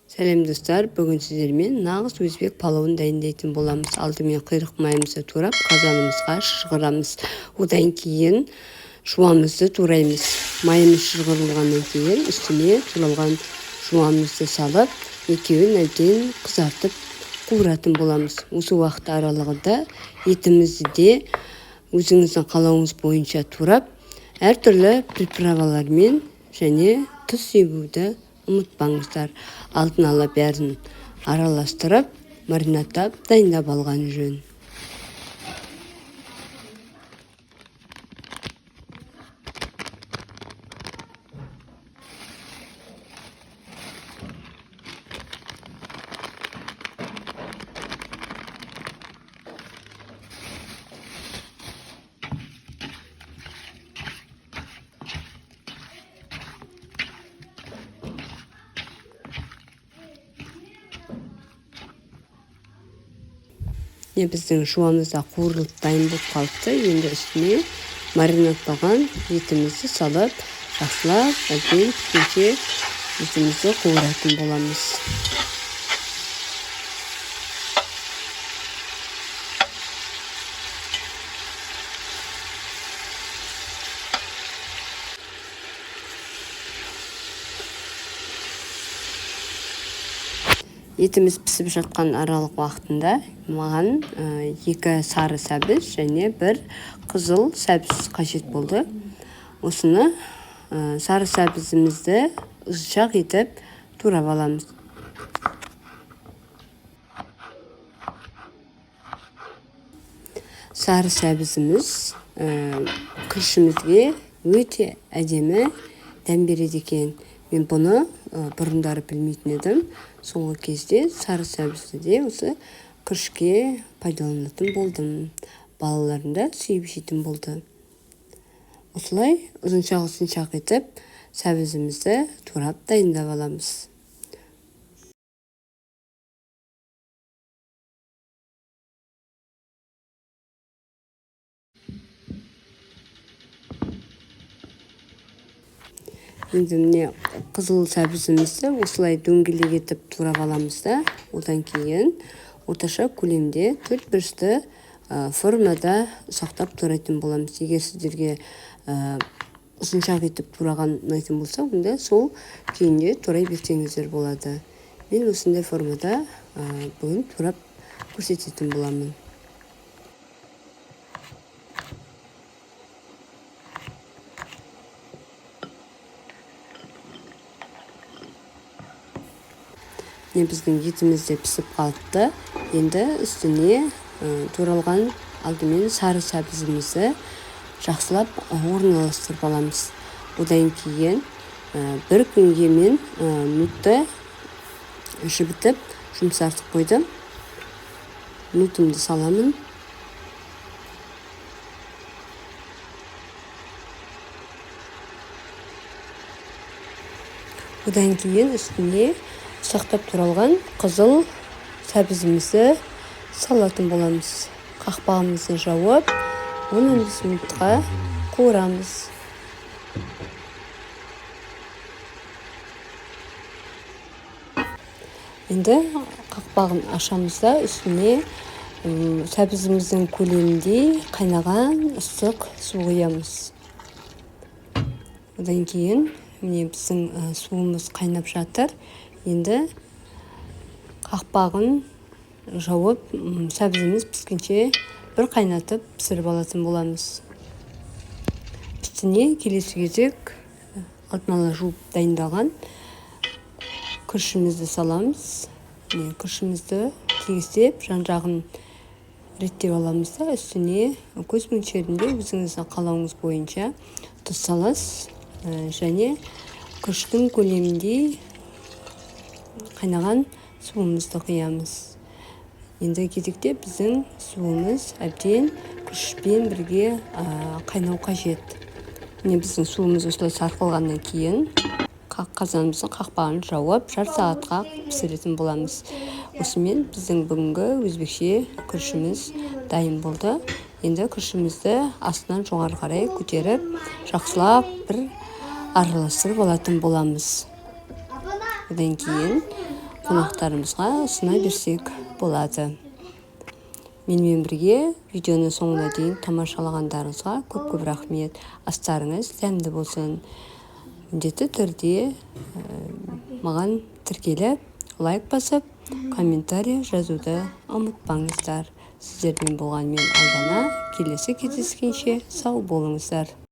Сәлем, достар! Бүгін сіздермен нағыз өзбек палауын дайындайтын боламыз. Алдымен құйрық майымызды турап, қазанымызға шыжғырамыз. Одан кейін жуамызды тураймыз. Майымыз шыжғырылғаннан кейін үстіне туралған жуамызды салып, екеуін әбден қызартып қуыратын боламыз. Осы уақыт аралығында етімізді де өзіңіздің қалауыңыз бойынша турап, әртүрлі приправалармен және тұз себуді ұмытпаңыздар. Алдын ала бәрін араластырып, маринадтап дайындап алған жөн. Міне, біздің жуамыз да қуырылып, дайын болып қалыпты. Енді үстіне маринадталған етімізді салып, жақсылап әбден піскенше етімізді қуыратын боламыз. Етіміз пісіп жатқан аралық уақытында маған екі сары сәбіз және бір қызыл сәбіз қажет болды. Осыны, сары сәбізімізді ұзыншақ етіп турап аламыз. Сары сәбізіміз күрішімізге өте әдемі дәм береді екен. Мен бұны бұрындары білмейтін едім. Соңғы кезде сары сәбізді де осы күрішке пайдаланатын болдым. Балаларым да сүйіп жейтін болды. Осылай ұзыншақ ұзыншақ етіп сәбізімізді турап дайындап аламыз. Енді, міне, қызыл сәбізімізді осылай дөңгелек етіп турап аламыз да, одан кейін орташа көлемде төрт бұрышты формада ұсақтап турайтын боламыз. Егер сіздерге ұзыншақ етіп тураған ұнайтын болса, онда сол күйінде турай берсеңіздер болады. Мен осындай формада бүгін турап көрсететін боламын. Міне, біздің етіміз де пісіп қалыпты. Енді үстіне туралған алдымен сары сәбізімізді жақсылап орналастырып аламыз. Одан кейін бір күнге мен нутты жібітіп, жұмсартып қойдым. Нутымды саламын. Одан кейін үстіне ұсақтап туралған қызыл сәбізімізді салатын боламыз. Қақпағымызды жауып, 10-15 минутқа қуырамыз. Енді қақпағын ашамыз да, үстіне сәбізіміздің көлеміндей қайнаған ыстық су құямыз. Одан кейін, міне, біздің суымыз қайнап жатыр. Енді қақпағын жауып, сәбізіміз піскенше бір қайнатып, пісіріп алатын боламыз. Үстіне келесі кезек алдын ала жуып дайындалған күрішімізді саламыз. Міне, күрішімізді тегістеп, жан жағын реттеп аламыз да, үстіне көз мөлшерінде өзіңіздің қалауыңыз бойынша тұз саласыз және күріштің көлеміндей қайнаған суымызды құямыз. Енді кезекте біздің суымыз әбден күрішпен бірге қайнау қажет. Міне, біздің суымыз осылай сарқылғаннан кейін қазанымыздың қақпағын жауып, жарты сағатқа пісіретін боламыз. Осымен біздің бүгінгі өзбекше күрішіміз дайын болды. Енді күрішімізді астынан жоғары қарай көтеріп, жақсылап бір араластырып алатын боламыз. Одан кейін Қонақтарымызға ұсына берсек болады. Менімен бірге видеоны соңына дейін тамашалағандарыңызға көп-көп рахмет. Астарыңыз дәмді болсын! Міндетті түрде маған тіркеліп, лайк басып, комментарий жазуды ұмытпаңыздар. Сіздермен болған мен, Айдана. Келесі кездескенше сау болыңыздар!